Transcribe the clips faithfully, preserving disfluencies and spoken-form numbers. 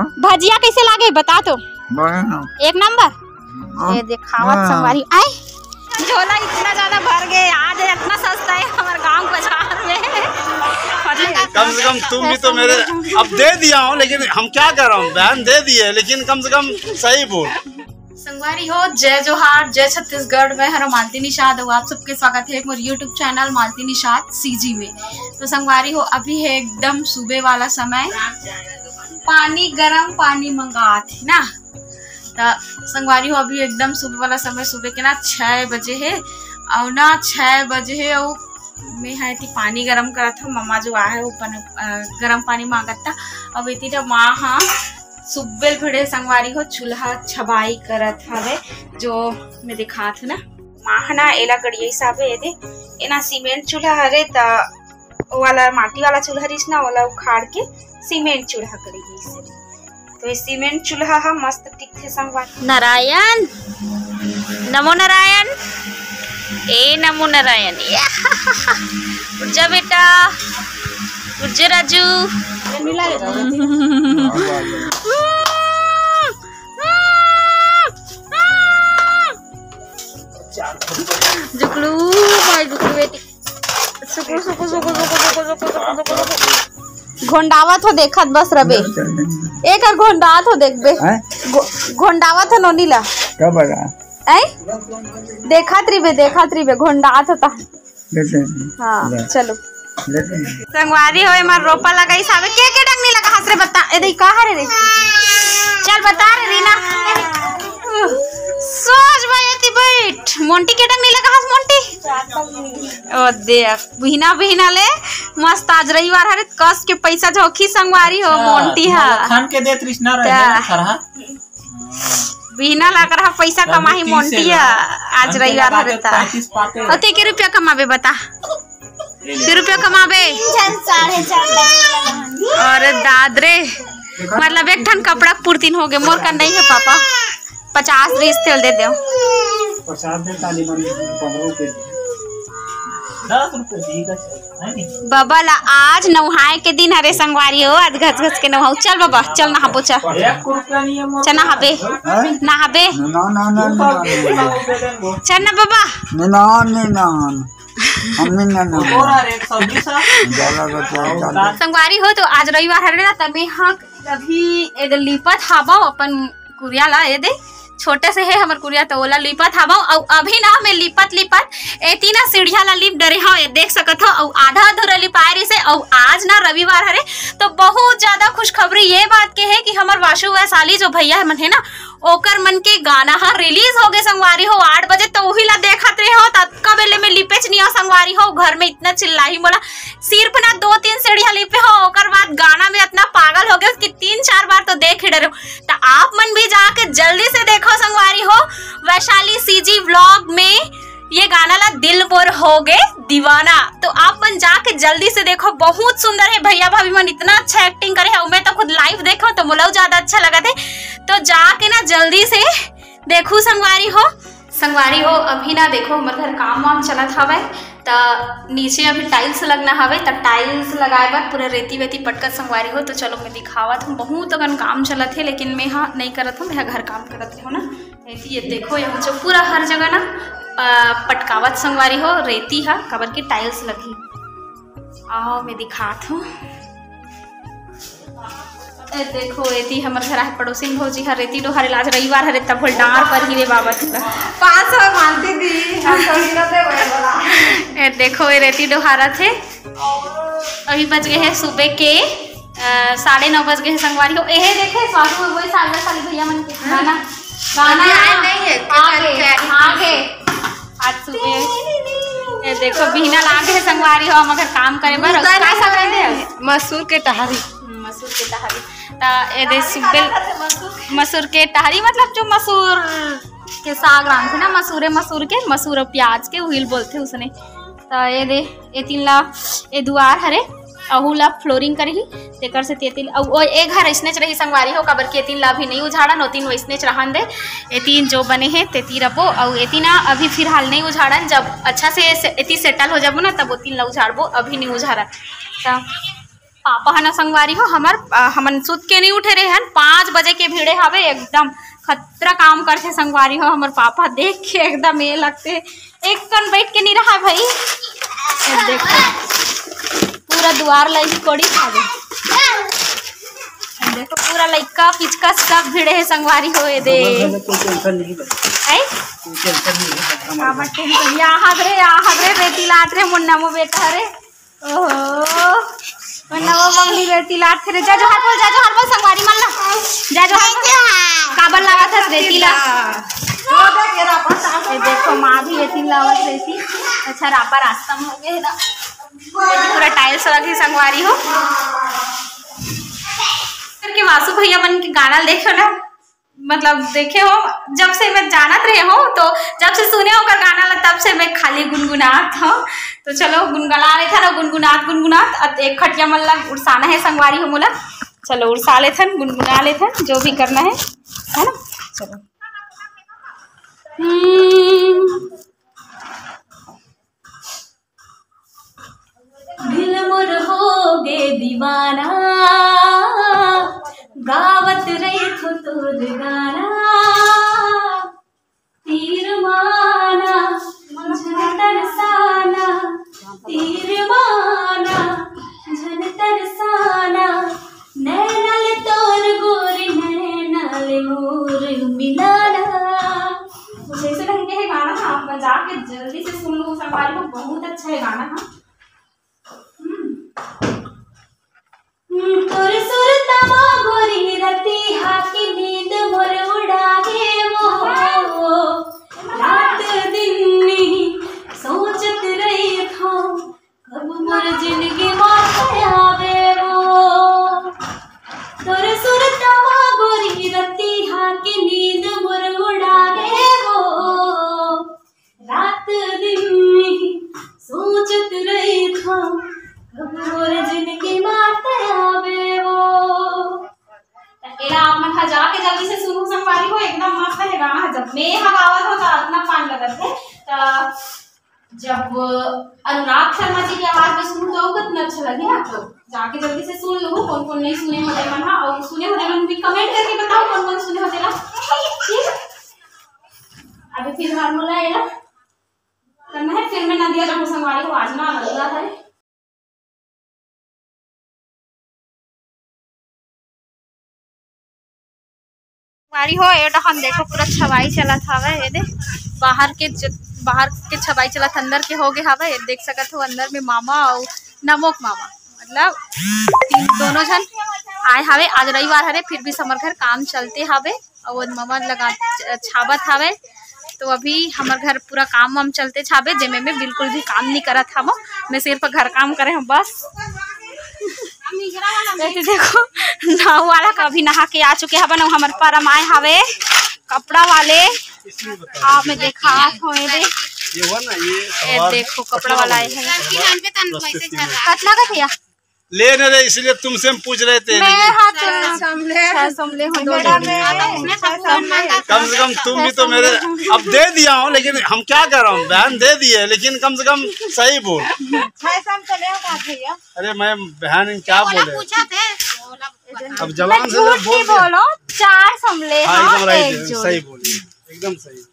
भजिया कैसे लागे, बता तो। एक नंबर। ये देखावत संगवारी, आए झोला इतना ज्यादा भर गए आज, इतना सस्ता है हमारे गांव बाजार में। कम से कम तुम भी तो मेरे, अब दे दिया हूँ, लेकिन हम क्या कर रहा हूँ, बहन दे दिए, लेकिन कम से कम सही बोल। संगवारी हो, जय जोहार, जय छत्तीसगढ़। मैं हरो मालती निषाद अउ आप सबके स्वागत है मोर YouTube channel Malti Nishad CG में। तो संगवारी हो, अभी है एकदम सुबह वाला समय, पानी, गरम पानी मंगात है ना। त संगवारी हो, अभी एकदम सुबह वाला समय, सुबह के ना छः बजे है, अउ ना छः बजे है, अउ मैं हा एती पानी गरम करत हव। मम्मा जो आहे वो अपन, अ, गरम पानी मांगत था। अब एती जब माँ हा सुब्बे ले भिड़े संगवारी हो, चूल्हा छबाई करत हवे, जो मैं दिखात हूँ ना। माँ हा ना एला गड़िया हिसाबे एदे, एना सीमेंट चूल्हा हरे, त ओ वाला माटी वाला चूल्हा रिस ना, ओला उखाड़ के सीमेंट चूल्हा करे गिस। तो ये सीमेंट चूल्हा हा मस्त टिकथे संगवारी। नारायण, नमो नारायण, ए नमो नारायण। या, उठ जा बेटा, उठ जा राजू। जुगलू भाई, जुगलू बेटी। सुकु, सुकु, सुकु। घोंडावत हो देखत बस रबे। एकर घोंडात हो देखबे। हैं? घो-, घोंडावत हो नोनी ला। का बड़ा? ऐ? देखत रहिबे, देखत रहिबे, घोंडात होता। देते हैं। हाँ, ले। चलो। देते हैं। संगवारी हो, एमन रोपा लगाइस हावे। के, के डंगनी लगा हस रे, बता। ए, देख, का हरे रे? चल, बता रे, रीना। सोच भाई, एती बैठ। मोंटी के डंगनी लगा हस, मोंटी? ओ, देख, बिहना, बिहना ले। मस्त, आज रविवार हरे, कस के पैसा झोंकही संगवारी हो, अच्छा, मोंटी हा। खान के देत रिश्ना रहे क्या? ना, खरहा। बिहना ला कर पैसा कमाही मोंटिया, आज रविवार हरे ता। पैंतीस पाते। अउ ते के रुपया कमाबे बता? के रुपया कमाबे? तीन झन साढ़े चार लाख। अरे दाद रे, मतलब एक ठन कपड़ा के पुरतिन हो गे, मोर का नहीं है पापा। पचास रिस तेल दे देव। पचास दे ताली बन पकड़ो के। दस रुपये दी का। बबा ला आज नहाए के दिन हरे संगवारी हो, आज घस घस के नहाऊ। चल बबा, चल नहाबो, चल। चल नहाबे। हाँ? नहाबे। ना, ना, ना, ना, ना। चल ना बबा। ना, ना, ना, ना। हम नहीं ना, ना। ज्यादा बचा, ज्यादा। संगवारी हो तो आज रविवार हरे ना, तबे हाँ अभी एदे लिपत हाबो अपन कुरिया ला, एदे छोटे से है हमर कुरिया, तो ओला लिपत हावव। अउ अभी ना मैं लिपत लिपत एती ना सीढ़िया ला लिप डरे हव, ये देख सकत हो। अउ आधा अधूरा लिपाए रहिसे। अउ आज ना रविवार हरे, तो बहुत ज्यादा खुशखबरी ये बात के है कि हमर वाशु वैशाली जो भैया मन है ना, ओकर मन के गाना हा रिलीज हो गए संगवारी हो आठ बजे। तो उही ला देखत रहे हो, ततका बेले में लिपेच निया संगवारी हो, घर में इतना चिल्लाही मोला। सिर्फ ना दो तीन सीढ़िया लिपे हो, ओकर बाद गाना में इतना पागल हो गए कि तीन चार बार तो देख ही डरे हो। तो आप मन भी जाके जल्दी से देखो संगवारी हो, वैशाली सीजी व्लॉग में ये गाना ला दिल मोर हो गे दीवाना। तो आप मन जाके जल्दी से देखो, बहुत सुंदर है। भैया भाभी मन इतना अच्छा एक्टिंग करे है, मैं तो खुद लाइव देखो तो मोला ज्यादा अच्छा लगा थे। तो जाके ना जल्दी से देखू संगवारी हो। संगवारी हो, अभी ना देखो हमर घर काम वाम चलत हवय, त नीचे अभी टाइल्स लगना हवय, त टाइल्स लगाए बर पूरा रेती वेती पटकत संगवारी हो। तो चलो मैं दिखावत हूँ, बहुत अकन काम चलत हे, लेकिन मैं हा नहीं करत हूँ, मैं हा घर काम करत रहो ना। एती ये देखो, यहाँ जो पूरा हर जगह ना, अ, पटकावत संगवारी हो रेती हा, काबर के टाइल्स लगही। आओ मैं दिखात हूँ। ए देखो, एती हमर घर आहे पड़ोसी में भौजी हर रेती डोहारे, आज रविवार हरे, तब भोल डांर पर ही रे बाबा तू का। पाँच सौ मानती दी, हम थोड़ी ना दे वही वाला। ए देखो, ये रेती डोहारत हे। अभी बज गए हैं सुबह के, अ, साढ़े नौ बज गए हैं संगवारी हो। एहे देखे, सासू वही साल साली भैया मन के गाना, गाना आए नहीं है, आगे, आगे। आज सुबह ये देखो, बिहना लागे है संगवारी हो, मगर काम करे बर का सब रहते हैं? मसूर के टहरी। हम्म, मसूर के टहरी। ता ये दे सुबह मसूर के टहरी, मतलब जो मसूर के साग रांधथे ना, मसूरे मसूर के, मसूर और प्याज के उहिल बोलथे उसने। ता ये दे, ये तीन ला, ये दुआर हरे, अहू ला फ्लोरिंग करही, तेकर से तेतिल, अउ ओ ए घर अइसनेच रही संगवारी हो, काबर के एतिन ला अभी नहीं उझाड़न, ओतिन वइसनेच रहन दे। एतिन जो बने हे, तेती रबो, अउ एतिन ना अभी फिलहाल नहीं उझाड़न, जब अच्छा से, से एती सेटल हो जाबो ना, तब ओतिन ला उझाड़बो, अभी नहीं उझाड़न। त पापा ह ना संगवारी हो हमर, अ, हमन सुत के नहीं उठे रहे हन, पाँच बजे के भिड़े हवे, एकदम खतरा काम करथे संगवारी हो हमर पापा। देख के एकदम ये लगथे, एक कन बैठ के नहीं रहा भाई। ये देखो, पूरा दुआर ला कोड़ी खावे। देखो, पूरा लइका पिचका सब भिड़े हे संगवारी हो, ये दे। हमर घर में कोई टेंशन नहीं बा। आई? कोई टेंशन नहीं है, हमर घर में। काबर टेंशन? या हाथ रे, या हाथ रे, रेती लात रे, मुन्ना मो बेटा रे। ओहो, मुन्ना मो बंगली रेती लात रे। जा जोहार बोल, जा जोहार बोल, संगवारी मन ला। जा जोहार बोल। काबर लावत हस रेती ला? ये देखो, माँ भी रेती लावत रेती। अच्छा, रापा रास्ता में हो गया है ना। पूरा टाइल्स लगे संगवारी हो। करके वासु भैया मन के गाना देखो ना, मतलब देखे हो, जब से मैं जानत रहे हो तो जब से सुने ओकर गाना ला तब से मैं खाली गुनगुनात हूँ। तो चलो गुनगुना लेथन ना, गुनगुनात गुनगुनात अब एक खटिया मन ला उड़साना है संगवारी हो मोला। चलो उड़सा लेथन, गुनगुना लेथन, जो भी करना है, है ना। चलो। हम्म। दिल मोर हो गे दीवाना, गावत रहिथो तोर गाना। तीर माना झन तरसाना, तीर माना झन तरसाना, नैना ले तोर गोरी, नैना ले मोर मिलाना। कुछ ऐसे ढंग के है गाना ना, आप बजा के जल्दी से सुन लो संगवारी हो, बहुत अच्छा है गाना। हाँ। हम्म। हम्म, तोर सुरतवा गोरी रतिहा के नींद मोर उड़ा गे वो। रात दिन नहीं सोचत रहिथो, कब मोर जिंदगी मा आवे वो। तोर सुरतवा गोरी रतिहा के नींद मोर उड़ा गे वो। रात दिन नहीं सोचत रहिथो, कब मोर जिंदगी मा आवे वो। त एला आप मन ह जाके जल्दी से सुनहू संगवारी हो, एकदम मस्त है गाना है। जब मैं ह गावत हो तो अतना fun लगत है। त जब अनुराग शर्मा जी की आवाज में सुनहू तो अउ कतना अच्छा लगे ना। तो जाके जल्दी से सुन लो, कौन कौन नहीं सुने हो मन हा, और सुने हो मन भी comment करके बताओ कौन कौन सुने हो तेला। ठीक है, अभी फिलहाल मोला एला करना है, फिर मैं नदिया जाऊँ संगवारी हो, आज ना लग रहा है। संगवारी हो, ए डहन देखो, पूरा छवाई चलत हवे। ये दे, बाहर के ज-, बाहर के छवाई चलत, अंदर के हो गए हवे। ये देख सकत हो, अंदर में मामा और नमोक मामा, मतलब तीन, दोनों झन आए हवे। आज रविवार हरे, फिर भी हमर घर काम चलते हवे और मामा लगा छ-, छाबत हवे। तो अभी हमर घर पूरा काम वाम चलते छाबे, जेमे मैं बिल्कुल भी काम नहीं करत हवो। मैं सिर्फ घर काम करे हूँ बस। ऐसे देखो, नाव वाला का अभी नहा के आ चुके हवन, हमर परम आए हवे कपड़ा वाले। आप मैं देखा हो, ये दे, ये हुआ ना, ये ये सवार देखो, कपड़ा वाला आए है। कतना का भैया? लेने रहे, इसलिए तुमसे हम पूछ रहे थे, मैं लेकिन हाँ, चल, छह सौ में ले हो, दो जने। कम से कम तुम भी तो मेरे, अब दे दिया हूँ, लेकिन हम क्या कर रहा हूँ, बहन दे दिए, लेकिन कम से कम सही बोल। छह सौ में तो ले हो, कहा भैया। अरे मैं बहन क्या बोले, पूछा थे। अब मैं जबान से झूठ जब बोल नहीं दिया। बोलो, चार सौ में ले हाँ, हाँ, एकदम right एक है, जोड़ी। सही बोली, एकदम सही।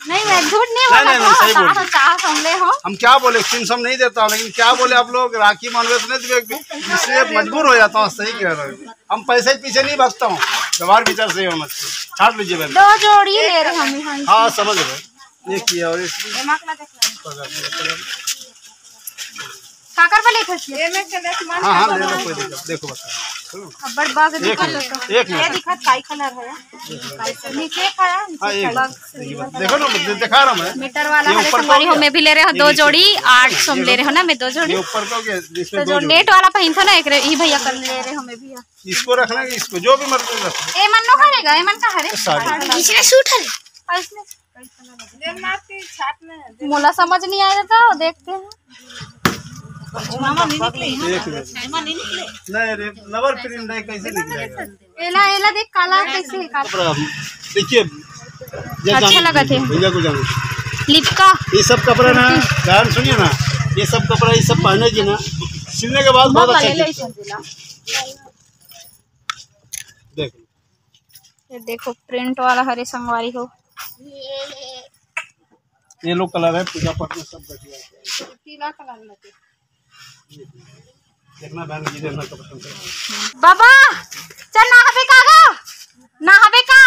नहीं, मैं झूठ नहीं नहीं, बोला नहीं, नहीं, था, सही बोली। चार सौ, चार सौ में ले हो। हम क्या बोले, तीन सौ में नहीं देता हूँ, लेकिन क्या बोले आप लोग, राखी मानवे तो नहीं देवे, इसलिए मजबूर हो जाता हूँ, सही कह रहा हूँ। हम पैसे के पीछे नहीं भागता हूँ, व्यवहार विचार सही होना चाहिए। छाट लीजिए बहन। दो जोड़ी ले रहे हम यहाँ। हाँ, समझ रहे। ये किया और इसमें दिमाग ना देखना। पकड़ लिया, पकड़। काकर वाले खसिया? ये में से देख, मन हाँ, हाँ, का ले लो, बना कोई है। दिक्कत, देखो बता। सुनो। अब्बड़ बाग एक दिखा मिनट, तो। एक ये मिनट। दिखा, काई कलर है? नीचे का है, हाँ, नीचे एक का। मिनट, देखिए, देखो ना, मैं दिखा रहा हूँ मैं। मीटर वाला ये हरे ऊपर का संगवारी हो हो, गया? मैं भी ले रहे हो ये दो नीचे जोड़ी, का। आठ सौ में ये ले रहे हो ना, मैं दो जोड़ी। ये ऊपर का हो गया, इसमें तो दो जो जोड़ी। नेट वाला पहिनथो ना, एक रे-, ई भैया कर ले रहे हो, मैं भी। इसको रखना है कि इसको, जो भी मर्जी रख लो। ए मन नो हरे गा, ए मन का हरे? ये साड़ी। इसने सूट हरे। और इसने? देवनाथ की छाप में है। मोला समझ नहीं आया था, वो देखते हैं। मामा नहीं निकले, एक मिनट। मामा नहीं निकले। नहीं रे, नवर प्रिंट है, कैसे निकलेगा? एला, एला देख, काला कैसे है, काला। कपड़ा देखिए, ये अच्छा जान-, लगा थे। भैया को जानो। लिपका। ये सब कपड़ा ना, कुर्ती। ध्यान सुनिए ना, ये सब कपड़ा, ये सब पहने की ना, खींचने के बाद बहुत अच्छा खींचता है। देख। ये देखो, प्रिंट वाला हरे संगवारी हो। येलो कलर है, पूजा पाठ में सब बढ़िया है। पीला कलर लगे। देखना बहन जी, देखना कब पसंद है। बाबा, चल नहाबे का गा? नहाबे का?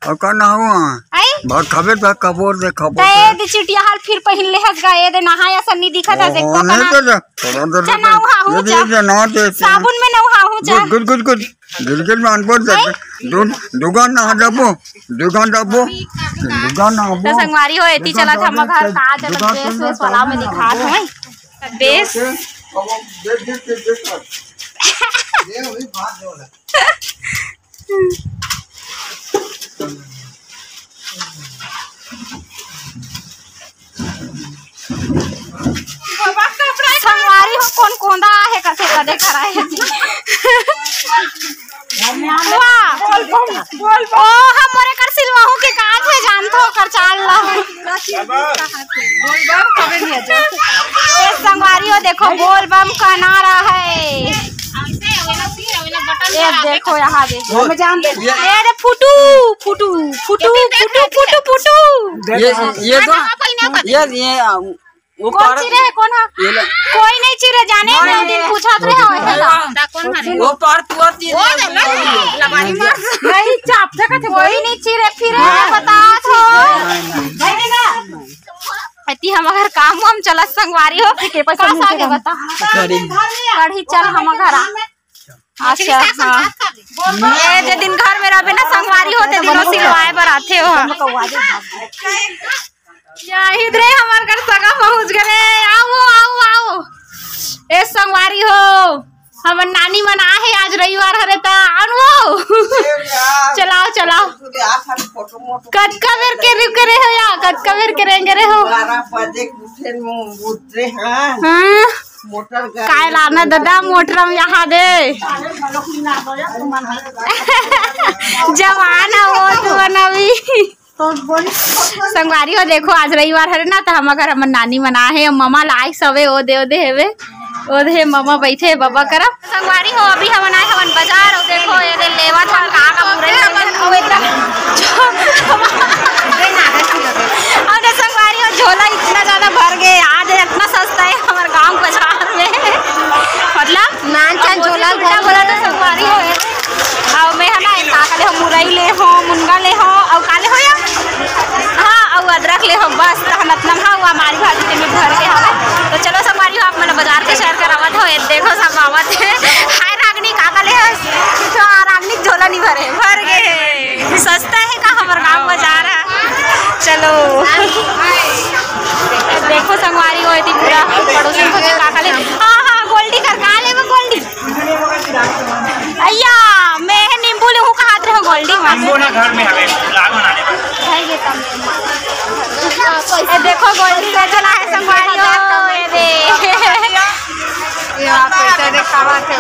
अउ का नहाहूँ? आई? भात खाबे त कबोर दे, खबोर तय दे। दे चिटिया हाल फिर पहिन ले हस गा, ये दे नहाया सन्नी दिखत हस, ओहो, देखो नहीं कना। दे दे, थोड़ा दे दे। चल नहाहूँ ये दे, जा। ये दे, नहा दे। साबुन में नहाहूँ जा। गुड, गुड, गुड, गुड। गिरगिट में अनपढ़ दे। आई? दु-, दुगा नहा जाबो, दुगा जाबो, दुगा नहाबो। तो संगवारी हो, एती दुगा चलत हम नहाबो, घर का आज दुगा बेस, बेस वाला में दिखात हूँ। बेस। संगवारी हो, कोन कोंदा आहे कथे कदे कराए हे जी। वाह। ओ, हम मोरे कर सिलवाहू के काज हे, जानथो कर चाल ला। ए संगवारी हो, देखो बोल बम का नारा है। ये देखो यहाँ देखो। ये रे फुटू, फुटू, फुटू, फुटू, फुटू, फुटू। ये, ये तो, ये, ये, आ, वो कौन पार चिरे है, कौन है? ये ले। कोई नहीं चिरे, जाने नहीं, दो दिन पूछत रहे हो, है ना? वो पार तू आती है। नहीं, चाप से कथे कोई नहीं चिरे, फिरे, बता तो। अति हम अगर काम वाम चलत संगवारी हो, के पैसा का सागे बता? कढ़ी। कढ़ी चल हम घर आ। अच्छा, हाँ। ये जे दिन घर में रहबे ना संगवारी हो, ते दिन सिलवाए बर आथे हो। यही रे हमर घर सगा पहुँच गए। आओ, आओ, आओ। ए संगवारी हो, हमर नानी मन आहे, आज रविवार हरे त आनवो। चलाओ, चलाओ। कतका बेर के रुके रहे हो या, कतका बेर के रेंगे रहे हो? बारह बजे उठे, उठे हैं। हाँ। मोटर गाड़ी। काय लाना दादा, मोटर में यहाँ दे। जवान है वो तो बनवी। संगवारी हो, देखो, आज रविवार हरे ना, तो हम अगर हमर नानी मन आहे, ममा लाइक सवे, ओ दे, ओ दे हेवे, ओ दे ममा बैठे बाबा करा। संगवारी हो, अभी हमन आए हवन बाजार, अउ देखो, ये दे लेवत हन का का पूरा ही हमन, अउ एकदम, अउ दे संगवारी हो, झोला इतना ज्यादा भर गए, आज इतना सस्ता है हमर गांव बाजार में, मतलब, नान चान अब झोला उल्टा भर बोला तो संगवारी हो, अउ मैं है ना, का का ले हो, मुरई ले हो, मुनगा ले हो, अउ का ले हो या? हाँ, अउ अदरक ले हो, बस, तहन अतना हाँ, वो हमारी भाजी के में भर के हवे। तो चलो संगवारी हो, आप मन बाजार के सैर करावत हो, ये देखो सब आवत है। हाय रागनी, का का ले हस? तो रागनी झोला नहीं भरे, भर गए। सस्ता है का हमर गांव बाजार है? चलो। देखो संगवारी हो, इतनी पूरा पड़ोसन को का का ले। हाँ, हाँ, गोल्डी कर, का लेबो गोल्डी? अइया, मैं नींबू लेहूँ कहात रहो, गोल्डी में। नींबू ना घर में हवे, लाल बनाने में। ए, देखो, गोल्डी का चला है संगवारी हो, ए दे। ये आप पैसा दिखावा थे।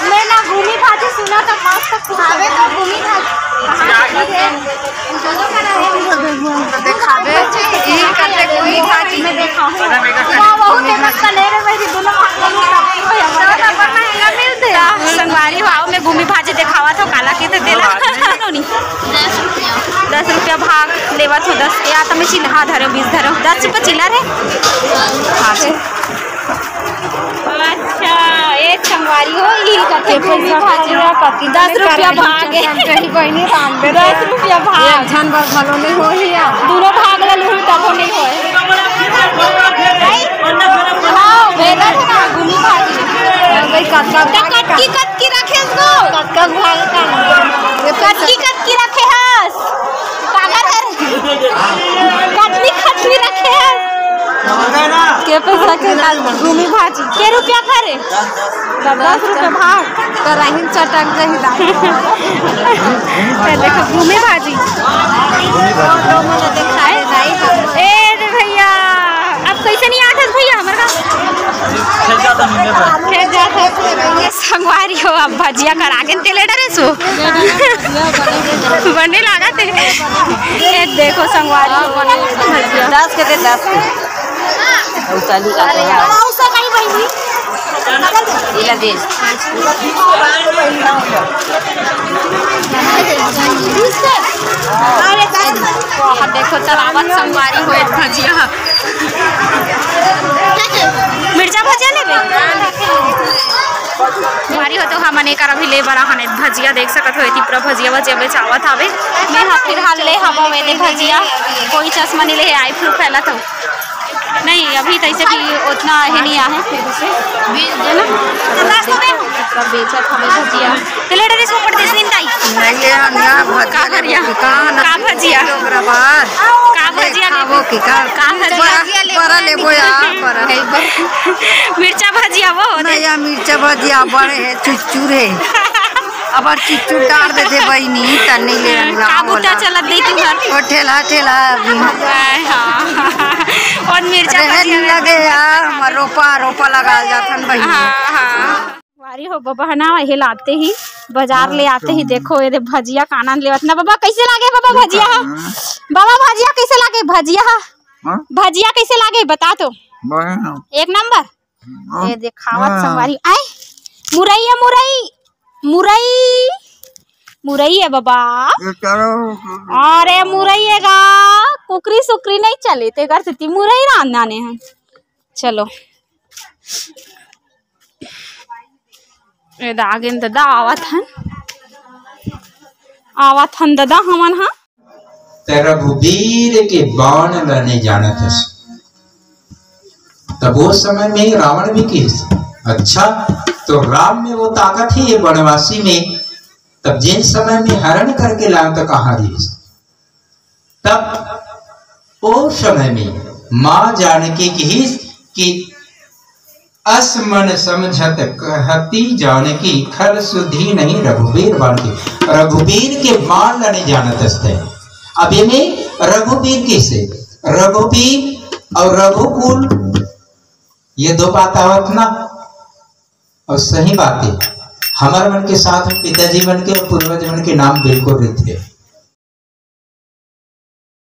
मैं ना घूमी भाजी सुना था, मस्त खावे तो घूमी भाजी। तो देखावे, ई करते कोई भाजी में देखा हूँ। वाह, बहुत फेमस कले रे भाई, दोनों हाथ में। तो नंबर महंगा मिलते हैं। संगवारी हो, आओ, मैं घूमी भाजी देखावा था, काला के थे तेला। दस रुपया भाग लेवा था, दस के, या तो मैं चिल्हा धरे, बीस धरे, दस रुपया चिल्ला रे। हाँ, अच्छा, एक संगवारी हो, यही कथे के पैसा घूमी भाजी। दस रुपया भाग है। कहीं कोई नहीं काम दे दस रुपया भाग। एक झन बर घलो नहीं हो ही यार। दोनों भाग ले लूँ तब नहीं होए। हाँ, बेटा था, घूमी भागी। भाई, कतका तो कतकी, कतकी रखे उसको। कतका भाग का? ये कतकी, कतकी रखे हस? काकर हर? कतली खटली रखे हैं। के पैसा के ना घूमी भाजी। के रुपया खा रे? दस, दस रुपया भाग। तो रहीन चटक रही दाई। ये देखो घूमी भाजी। ए रे भैया, अब कैसे नहीं आते भैया हमारे का? खेत जाता हूँ मैं। खेत जाता हूँ। संगवारी हो, अब भजिया करा के तेले डरे सो। बने लागत है। ये देखो संगवारी हो, भजिया। दस के दे, दस के। अरे यार। इला दे। वाह, देखो, चलावत संगवारी हो, एक भजिया। मिर्चा भजिया लेबे? संगवारी हो, तो हमन एकर अभी ले बर आहन, एक भजिया देख सकत हो, एती पूरा भजिया, भजिया बेचावत हावे। मैं हा फिलहाल ले हवं एदे भजिया, कोई चश्मा नहीं ले हे, आई फ्लू फैला तो। नहीं, अभी तैसे भी उतना हे नहीं आहे, फिर से, है ना? पूरा बेचत हवे भजिया। तो ले डरे सो पड़ दे, सुन ताई। नहीं ले, ना, भजिया का भजिया? लेबो, का ना? का भजिया? ओकरा बाद का भजिया खाबो लेबो? की का? का भजिया? बड़ा, बड़ा लेबो यार, बड़ा। मिर्चा भजिया वो होते। नहीं यार, मिर्चा भजिया बड़े है, चुचुर है। अब और चुचुर डाल देते बहिनी, त नहीं ले, का बुता चलत दे तू घर? वो ठेला, ठेला। हाय, हाँ। और मिर्चा रहे भजिया नहीं लगे यार, हमर रोपा, रोपा लगा जाथन बहिनी। हाँ, हाँ। वारी हो बबा, है ना, ये लाते ही, बाजार ले आते ही, देखो, ये दे भजिया का आनंद लेवत ना। बबा, कैसे लागे बबा भजिया? हाँ। बबा, भजिया कैसे लागे? भजिया, हाँ? भजिया कैसे लागे, बता तो। बढ़िया। एक नंबर। हाँ। ये देखावत हाँ। संगवारी, आय, मुरई है, मुरई, मुरई, मुरई है बबा। ये करो। अरे, मुरई है गा, कुकरी सुकरी नहीं चले, ते कर सकती, मुरई रांधाने हैं। चलो, ए दागिन ददा आवत हन, आवत हन ददा हमन हा। त रघुबीर के बाण ल नहीं जानत हस। तब वो समय में रावण भी किहिस, "अच्छा, तो राम में वो ताकत है ये वनवासी में, तब जिन समय में हरण करके लान तो कहाँ रहिस?" तब ओ समय में माँ जानकी किहिस कि अस मन समझत कहती जानकी, खल सुधी नहीं रघुबीर बाण की। रघुबीर के बाण ल नहीं जानत हस ते। अब एमे रघुबीर किसे? रघुबीर और रघुकुल, ये दो बात आवत ना। और सही बात है, हमर मन के साथ में पिताजी मन के और पूर्वज मन के नाम बिल्कुल रहिथे।